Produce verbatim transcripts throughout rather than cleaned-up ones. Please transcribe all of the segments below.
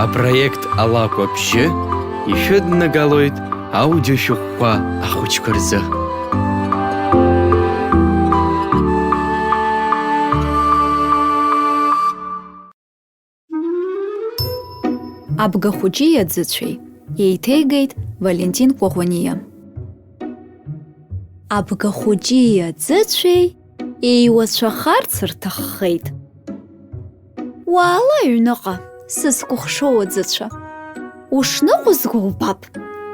Апроект Алакә абжьы ишәыднагалоит аудиошәҟәқәа ахәыҷқәа рзы. Абгахәыҷи аӡыцәеи, еиҭеигеит Валентин Кәаӷәаниа. Абгахәыҷи аӡыцәеи еиуацәахарц рҭаххеит. Уаала аҩныҟа, сызкәыхшоу аӡыцәа. Ушныҟәызго убап,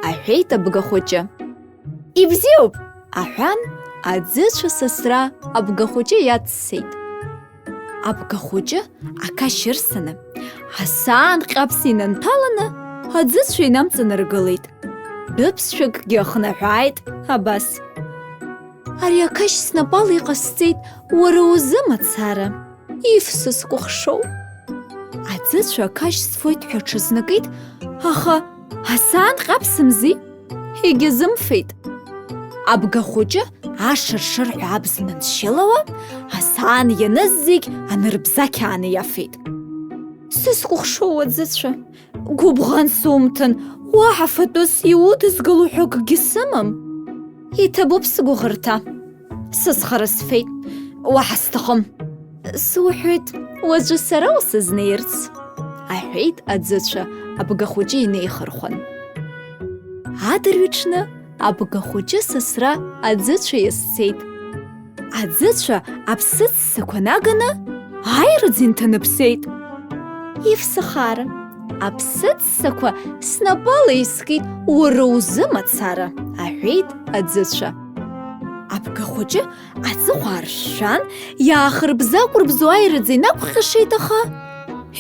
аҳәеит абгахәыҷы. Ибзиоуп, аҳәан, аӡыцәа сасра абгахәыҷы иаццеит. Абгахәыҷы ақашь ырсаны, асаан ҟьаԥс инанҭаланы, аӡыцәа инамҵанаргылеит. Дәыԥсшәакгьы ахнаҳәааит абас. Ари ақашь снапала иҟасҵеит, уара узы мацара, иф сызкәыхшоу. Аӡыцәа ақашь сфоит ҳәа аҽазнакит, аха асаан ҟьаԥсымзи, егьазымфеит. Абгахәыҷы ашыршырҳәа абз маншьылауа, асаан ианыз зегь анырбзақьааны иафеит. Сызкәыхшоу аӡыцәа, гәыбӷан сумҭан, уаҳа фатәыс иудызгало ҳәа акгьы сымам. Иҭабуп сгәыӷырҭа. Сызхара сфеит, уаҳа сҭахым. Суҳәоит, уаҵәы сара усызнеирц, аҳәеит аӡыцәа абгахәыҷы инеихырхәан. Адырҩаҽны абгахәыҷы сасра аӡыцәа иазцеит. Аӡыцәа аԥсыццақәа наганы аирыӡ инҭаныԥсеит. Иф сыхаара, аԥсыццақәа снапала искит уара узы мацара, аҳәеит аӡыцәа. Абгахәыҷы аҵыхәа ааршәшәан, иаахырбзакәырбзо аирыӡ инақәҟьашеит, аха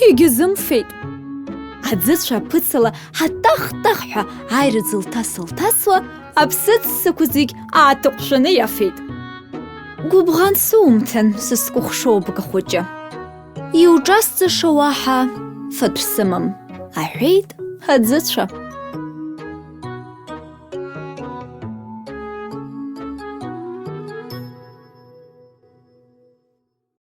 егьазымфеит. Аӡыцәа аԥыцала ҳатах-тах ҳәа аирыӡ лҭас-лҭасуа, аԥсыццақәа зегь аатыҟәшәаны иафеит. Гәыбӷан сумҭан, сызкәыхшоу абгахәыҷы. Иуҿасҵаша уаҳа фатә сымам, аҳәеит аӡыцәа.